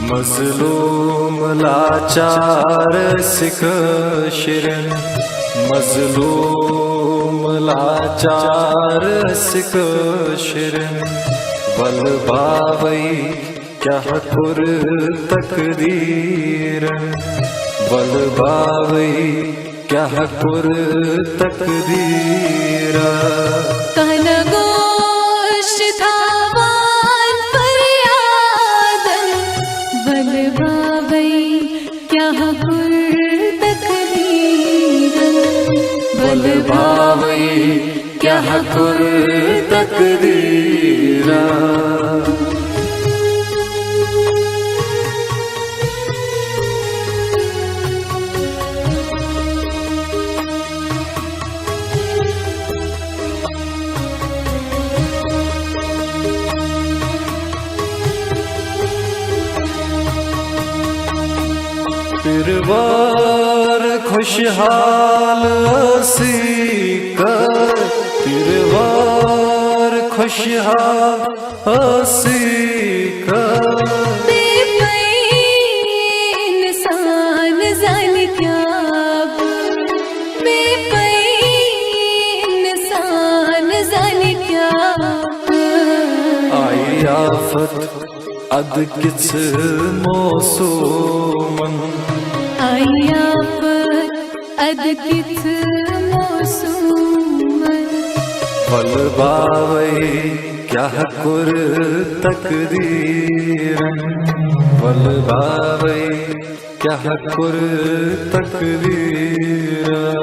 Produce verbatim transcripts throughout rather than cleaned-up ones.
مظلوم لاچار أسۍ کٲشِرٮ۪ن، مظلوم لاچار أسۍ کٲشِرٮ۪ن۔ وَلہٕ باوَے کیٛاہ کوٚر تقدیٖرَن، وَلہٕ باوَے کیٛاہ کوٚر تقدیٖرا۔ کانٛہہ نہ گوش تھاوان فریادن، وَلہٕ باوَے کیٛاہ کوٚر تقدیٖرن۔ وَلہٕ باوَے کیٛاہ کوٚر تقدیٖرا۔ پِروار خۄشحال ٲسٕے کر، پِروار خۄشحال ٲسٕے کر۔ بے پَے اِنسان زانہِ کیٛاہ، بے پَے اِنسان زانہِ کیٛاہ۔ آیہِ آفت اَدٕ کِژھ موسومن۔ آیہِ آفت اَدٕ کِژھ موسومن۔ وَلہٕ باوَے کیٛاہ کوٚر تقدیٖرن، وَلہٕ باوَے کیٛاہ کوٚر تقدیٖرن۔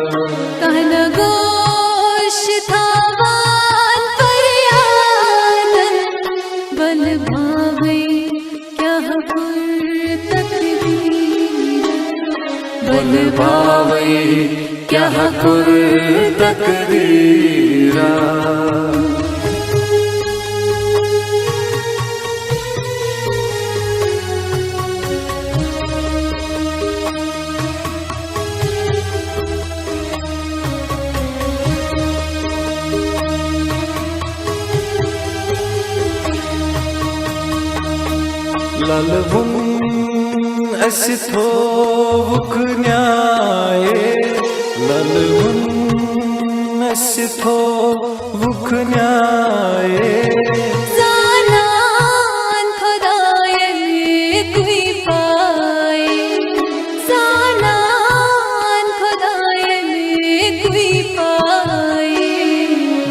کانٛہہ نہ گوش تھاوان فریادن، وَلہٕ باوَے کیٛاہ کوٚر تقدیٖرن۔ وَلہٕ باوَے کیٛاہ کوٚر تقدیٖرا۔ لَلہٕ ووٚن اَسہِ تھووُکھ نیاے، لَلہٕ ووٚن اَسہِ تھووُکھ نیاے۔ زانان خۄدایَن یِتُے پاے، زانان خۄدایَن یِتُے پاے۔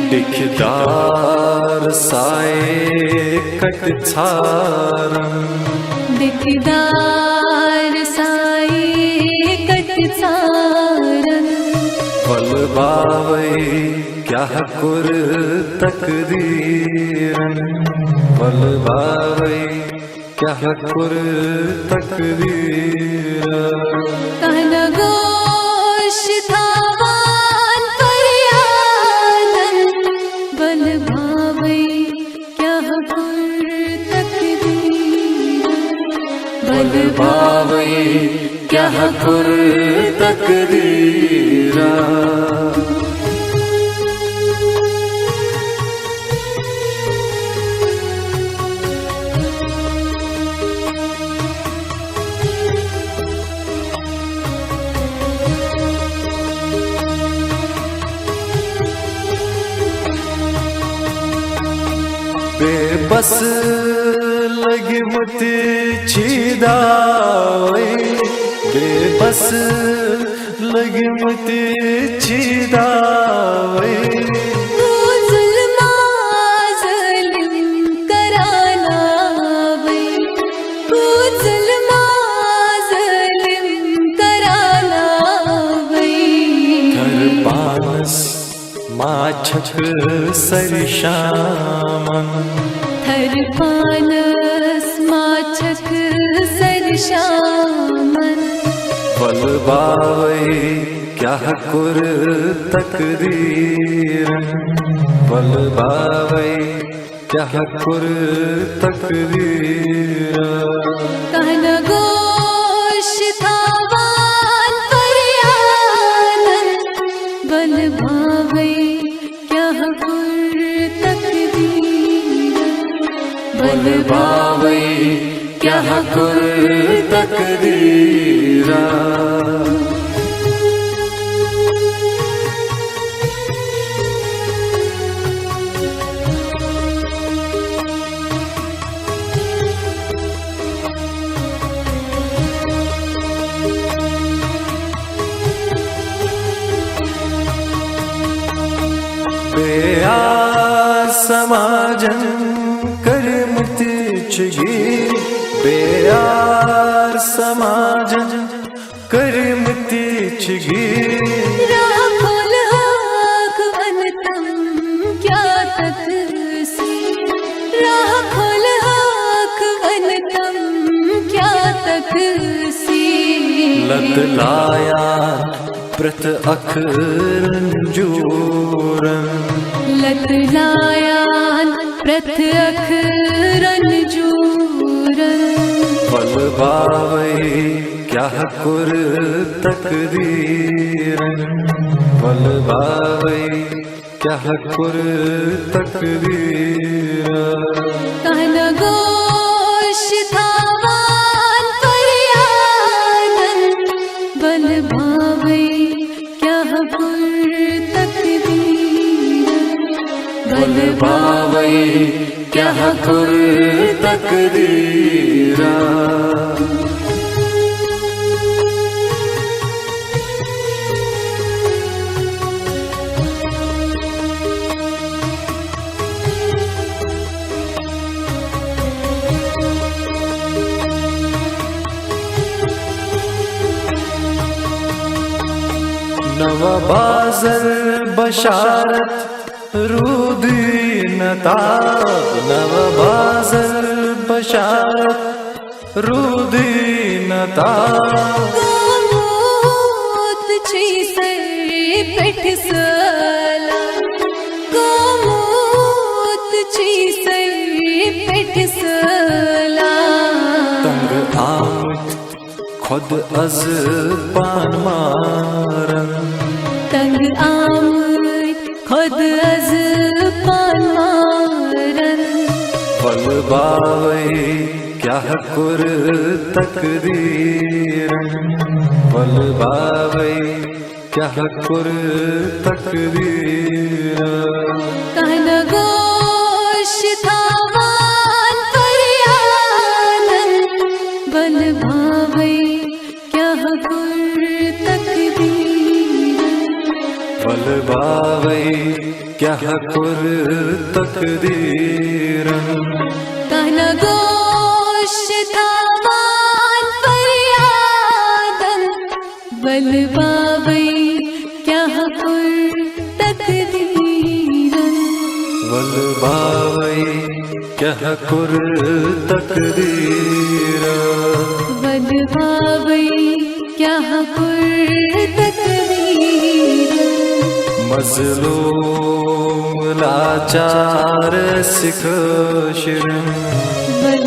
ڈیٚکھِ دار سایہِ کَتہِ ژھارَن؟ ڈیٚکھِ دار سایہِ کَتہِ ژھارَن؟ وَلہٕ باوَے کیٛاہ کوٚر تقدیٖرَن، وَلہٕ باوَے کیٛاہ کوٚر تقدیٖرَن۔ کانٛہہ نہ گوش تھاوان فریادن، وَلہٕ باوَے کیٛاہ کوٚر تقدیٖرَن۔ وَلہٕ باوَے کیٛاہ کوٚر تقدیٖرا۔ بے بس لٔگۍ مٕتۍ چھی داوے، بے بس لٔگۍ مٕتۍ چھی داوے۔ کُس ظُلما ظٲلِم کران آوے، کُس ظُلما ظٲلِم کران آوے۔ تھر پانس ما چھکھ سرِ شامن؟ تھر پانس ما چھکھ سرِ شامن؟ وَلہٕ باوَے کیٛاہ کوٚر تقدیٖرن؟ وَلہٕ باوَے کیٛاہ کوٚر تقدیٖرا؟ کانٛہہ نہ گوش تھاوان فریادن، وَلہٕ باوَے کیٛاہ کوٚر تقدیٖرا؟ وَلہٕ باوَے کیٛاہ کوٚر تقدیٖرا۔ بے یار سماجن کٔرمٕتۍ چھِ گیٖر، بے یار سماجن کٔرمٕتۍ چھِ گیٖر۔ راہ کھول ہاکھ ون تم کیٛاہ تقصیر، راہ کھول ہاکھ ون تم کیٛاہ تقصیر۔ لت لایان پرٛٮ۪تھ اکھ رنجورن، لت لایان پرٛٮ۪تھ اکھ رنجورن۔ ولہٕ باوے کیٛاہ کوٚر تقدیٖرن، ولہٕ باوے کیٛاہ کوٚر تقدیٖرا۔ کانٛہہ نہ گوش تھاوان فریادن، ولہٕ باوے کیٛاہ کوٚر تقدیٖرن، ولہٕ باوے کیٛاہ کوٚر تقدیٖرا۔ نوبازر بشارت روٗدٕے نہٕ تاب، نوبازر بشارت روٗدٕے نہٕ تاب۔ گوٚمُت چھُے سرِ پٮ۪ٹھ سٲلاب، گوٚمُت چھُے سرِ پٮ۪ٹھ سٲلاب۔ تنگ آمٕتۍ خۄد از پان مارن، تنگ آمٕتۍ خۄد از پان مارن۔ ولہٕ باوے کیٛاہ کوٚر تقدیٖرن، ولہٕ باوے کیٛاہ کوٚر تقدیٖرن۔ کانٛہہ نہ گوش تھاوان فریادن، ولہٕ باوے کیٛاہ کوٚر تقدیٖرن، ولہٕ باوے کیٛاہ کوٚر تقدیٖرن۔ کانٛہہ نہ گوش تھاوان فریادن، ولہٕ باوے کیٛاہ کوٚر تقدیٖرن، ولہٕ باوے کیٛاہ کوٚر تقدیٖرا۔ ولہٕ باوے کیٛاہ کوٚر تقدیٖرا۔ مظلوم لاچار سِکھ شِرن، ولہٕ